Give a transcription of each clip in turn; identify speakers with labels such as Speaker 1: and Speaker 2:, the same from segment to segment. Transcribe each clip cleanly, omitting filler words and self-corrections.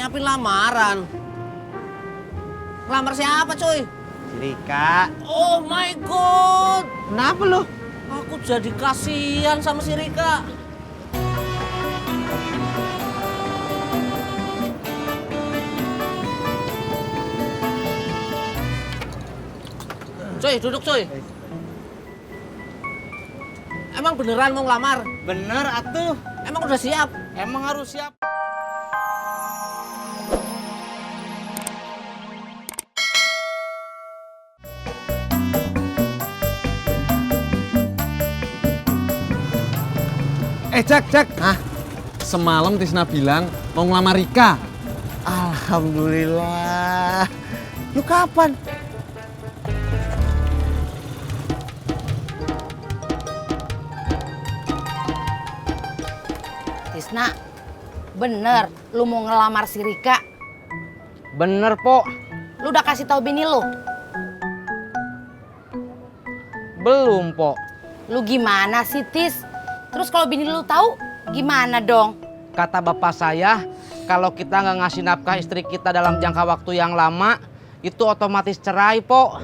Speaker 1: nyiapin lamaran. Ngelamar siapa, cuy?
Speaker 2: Si Rika.
Speaker 1: Oh my God.
Speaker 2: Kenapa lu?
Speaker 1: Aku jadi kasihan sama si Rika. Cuy, duduk cuy. Emang beneran mau ngelamar?
Speaker 2: Bener atuh.
Speaker 1: Emang udah siap?
Speaker 2: Emang harus siap.
Speaker 3: Cak. Hah? Semalam Tisna bilang mau ngelamar Rika.
Speaker 2: Alhamdulillah. Lu kapan?
Speaker 4: Tisna, bener lu mau ngelamar si Rika?
Speaker 5: Bener, Po.
Speaker 4: Lu udah kasih tahu bini lu?
Speaker 5: Belum, Po.
Speaker 4: Lu gimana sih, Tis? Terus kalau bini lu tahu, gimana dong?
Speaker 5: Kata bapak saya, kalau kita nggak ngasih nafkah istri kita dalam jangka waktu yang lama, itu otomatis cerai, Po.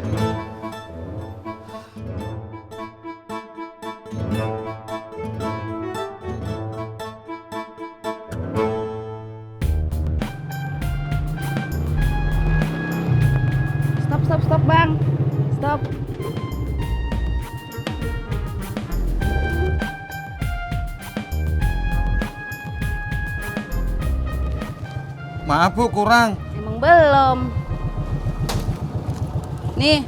Speaker 4: Stop, Bang. Stop.
Speaker 3: Maaf Bu, kurang.
Speaker 4: Emang belum. Nih.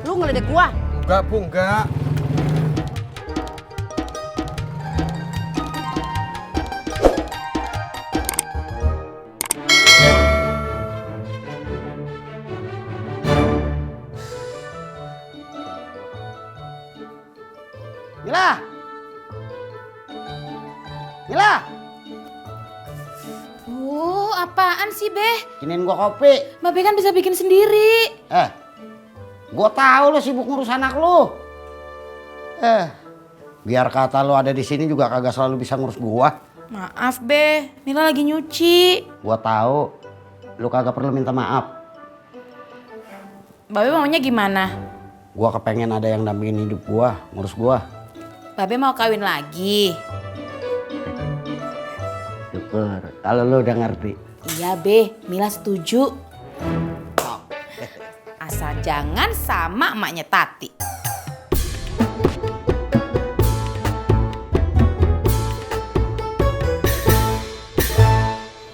Speaker 4: Lu ngeledek gua?
Speaker 3: Enggak Bu, enggak.
Speaker 2: Mila.
Speaker 4: Apaan sih, Beh?
Speaker 2: Bikinin gua kopi.
Speaker 4: Mbak Be kan bisa bikin sendiri.
Speaker 2: Gua tahu lu sibuk ngurus anak lu. Biar kata lu ada di sini juga kagak selalu bisa ngurus gua.
Speaker 6: Maaf, Be. Mila lagi nyuci.
Speaker 2: Gua tahu lu kagak perlu minta maaf.
Speaker 6: Mbak Be maunya gimana?
Speaker 2: Gua kepengen ada yang dampingin hidup gua, ngurus gua.
Speaker 6: Mbak Be mau kawin lagi.
Speaker 2: Syukur kalau lu udah ngerti.
Speaker 6: Iya, Be. Mila setuju. Asal jangan sama emaknya Tati.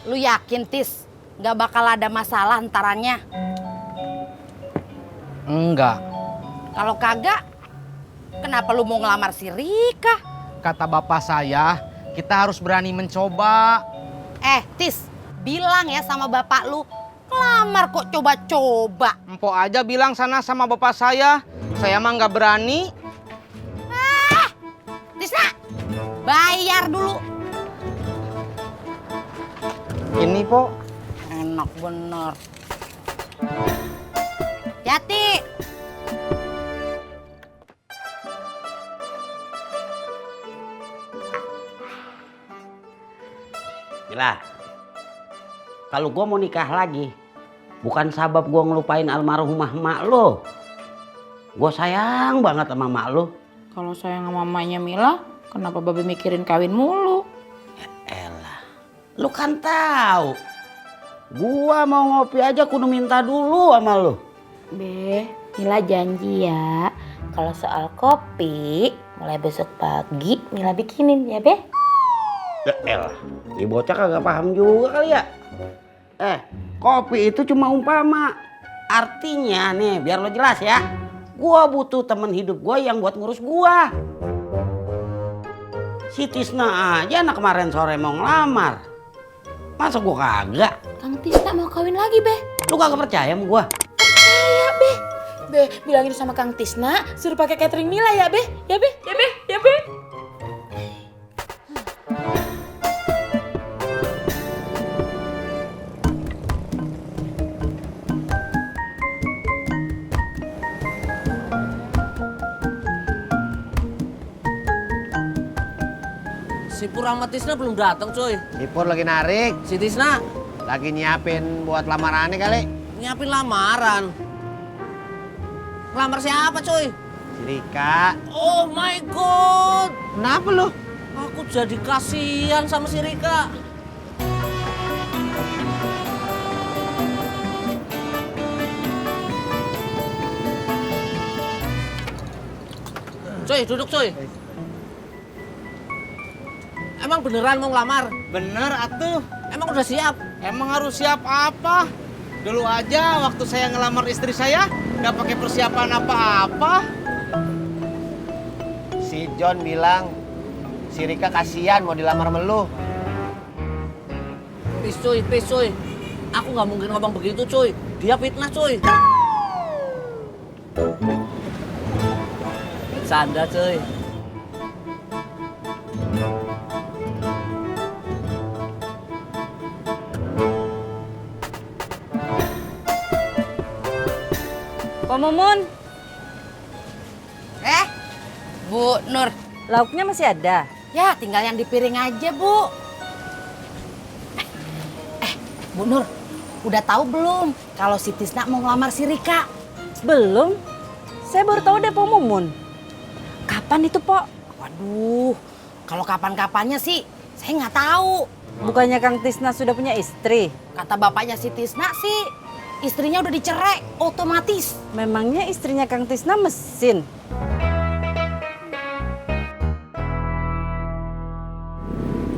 Speaker 4: Lu yakin, Tis? Gak bakal ada masalah antarannya?
Speaker 5: Enggak.
Speaker 4: Kalau kagak, kenapa lu mau ngelamar si Rika?
Speaker 5: Kata bapak saya, kita harus berani mencoba.
Speaker 4: Tis, bilang ya sama bapak lu, ngelamar kok coba-coba.
Speaker 5: Empok aja bilang sana sama bapak saya mah nggak berani.
Speaker 4: Tisna, bayar dulu.
Speaker 5: Ini, Po.
Speaker 4: Enak bener. Yati.
Speaker 2: Mila, kalau gua mau nikah lagi, bukan sabab gua ngelupain almarhumah emak lo. Gua sayang banget sama emak lo.
Speaker 6: Kalau sayang sama mamanya Mila, kenapa Mbak Be mikirin kawin mulu?
Speaker 2: Elah, lu kan tahu. Gua mau ngopi aja kudu minta dulu sama lu.
Speaker 6: Be, Mila janji ya, kalau soal kopi, mulai besok pagi Mila bikinin ya, Be?
Speaker 2: Ya elah, ini bocah kagak paham juga kali ya. Kopi itu cuma umpama. Artinya nih, biar lo jelas ya. Gua butuh temen hidup gua yang buat ngurus gua. Si Tisna aja anak kemarin sore mau ngelamar. Masa gua kagak?
Speaker 6: Kang Tisna mau kawin lagi, Be.
Speaker 2: Lu kagak percaya sama gua?
Speaker 6: Percaya, Be. Be, bilangin sama Kang Tisna, suruh pakai catering Mila ya, Be. Ya, Be. Ya, Be. Ya, Be.
Speaker 1: Si Si Pur sama Tisna belum datang, cuy.
Speaker 7: Ipur lagi narik,
Speaker 1: Si Tisna
Speaker 7: lagi nyiapin buat lamarannya kali.
Speaker 1: nyiapin lamaran. Lamar siapa, cuy?
Speaker 7: Si Rika.
Speaker 1: Oh my God.
Speaker 7: Kenapa lu?
Speaker 1: Aku jadi kasihan sama si Rika. Cuy, duduk cuy. Emang beneran mau ngelamar?
Speaker 5: Bener atuh.
Speaker 1: Emang udah siap?
Speaker 5: Emang harus siap apa? Dulu aja waktu saya ngelamar istri saya nggak pakai persiapan apa-apa.
Speaker 7: Si John bilang si Rika kasihan mau dilamar sama lu.
Speaker 1: Pis cuy. Aku nggak mungkin ngomong begitu cuy. Dia fitnah cuy. Canda cuy.
Speaker 8: Pak Mumun,
Speaker 4: Bu Nur.
Speaker 8: lauknya masih ada?
Speaker 4: Ya, tinggal yang di piring aja, Bu. Bu Nur, udah tahu belum kalau si Tisna mau ngelamar si Rika?
Speaker 8: Belum. Saya baru tahu deh Pak Mumun. Kapan itu, Pak?
Speaker 4: Waduh, kalau kapan-kapannya sih saya nggak tahu.
Speaker 8: Bukannya Kang Tisna sudah punya istri?
Speaker 4: Kata bapaknya si Tisna sih, istrinya udah dicerai otomatis.
Speaker 8: Memangnya istrinya Kang Tisna mesin?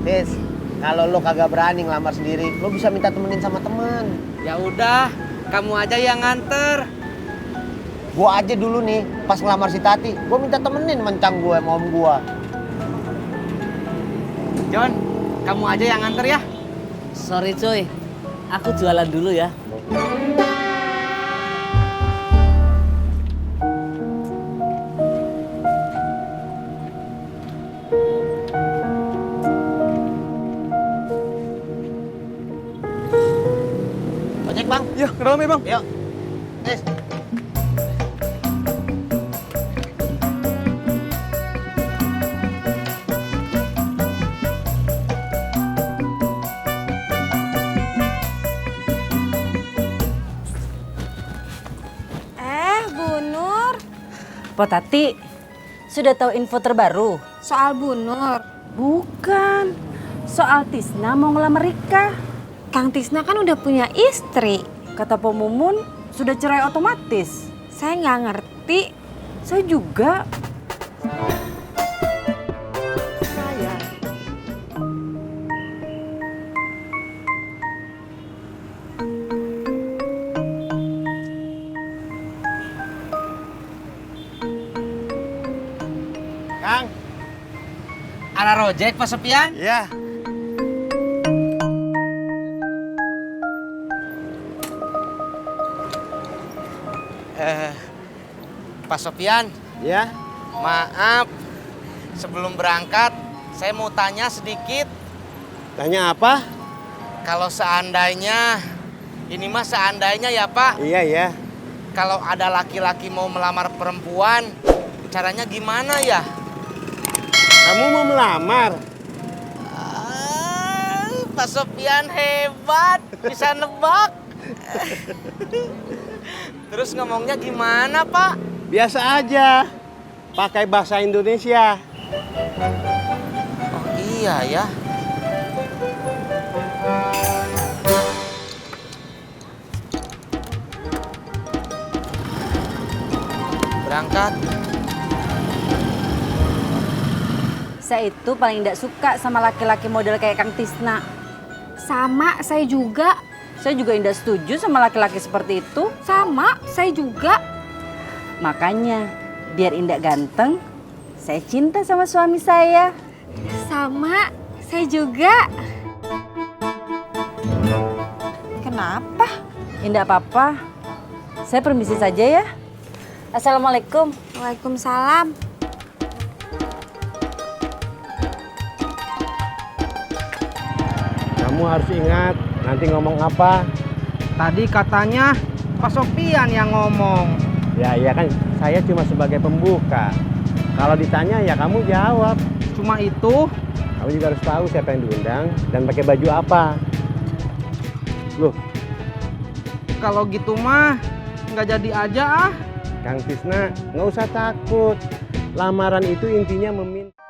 Speaker 7: Tis, kalau lu kagak berani ngelamar sendiri, lu bisa minta temenin sama teman.
Speaker 5: Ya udah, kamu aja yang nganter.
Speaker 7: Gua aja dulu nih, pas ngelamar si Tati, gua minta temenin mencang gue sama om gua.
Speaker 5: John, kamu aja yang nganter ya.
Speaker 1: Sorry cuy. Aku jualan dulu ya.
Speaker 7: Ojek bang?
Speaker 3: Iya, ke dalam ya bang.
Speaker 7: Yuk. Tis.
Speaker 9: Bu Nur,
Speaker 8: Pak Tati, sudah tahu info terbaru?
Speaker 9: soal Bu Nur.
Speaker 8: Bukan. Soal Tisna mau ngelamar Rika.
Speaker 9: Kang Tisna kan udah punya istri.
Speaker 8: Kata Pak Mumun, sudah cerai otomatis.
Speaker 9: Saya nggak ngerti.
Speaker 8: Saya juga.
Speaker 7: Kang.
Speaker 5: Ada rojek Pak Sopian?
Speaker 7: Iya.
Speaker 5: Pak Sopian,
Speaker 7: Iya.
Speaker 5: maaf. Sebelum berangkat, saya mau tanya sedikit.
Speaker 7: Tanya apa?
Speaker 5: Kalau seandainya, ini mah seandainya ya Pak,
Speaker 7: Iya, iya.
Speaker 5: kalau ada laki-laki mau melamar perempuan, caranya gimana ya?
Speaker 7: Kamu mau melamar?
Speaker 5: Pak Sopian hebat, bisa nebak. Terus ngomongnya gimana Pak?
Speaker 7: Biasa aja. Pakai bahasa Indonesia.
Speaker 5: Oh iya ya. Berangkat.
Speaker 8: Saya itu paling tidak suka sama laki-laki model kayak Kang Tisna.
Speaker 9: Sama, saya juga.
Speaker 8: Saya juga tidak setuju sama laki-laki seperti itu.
Speaker 9: Sama, saya juga.
Speaker 8: Makanya, biar Indah ganteng, saya cinta sama suami saya.
Speaker 9: Sama, saya juga. Kenapa?
Speaker 8: Indah apa-apa. Saya permisi saja ya. Assalamualaikum.
Speaker 9: Waalaikumsalam.
Speaker 7: Kamu harus ingat nanti ngomong apa.
Speaker 5: Tadi katanya Pak Sopian yang ngomong.
Speaker 7: Ya, iya kan saya cuma sebagai pembuka. Kalau ditanya ya kamu jawab.
Speaker 5: Cuma itu?
Speaker 7: Kamu juga harus tahu siapa yang diundang dan pakai baju apa. Loh,
Speaker 5: Kalau gitu mah nggak jadi aja ah.
Speaker 7: Kang Tisna, nggak usah takut. Lamaran itu intinya meminta.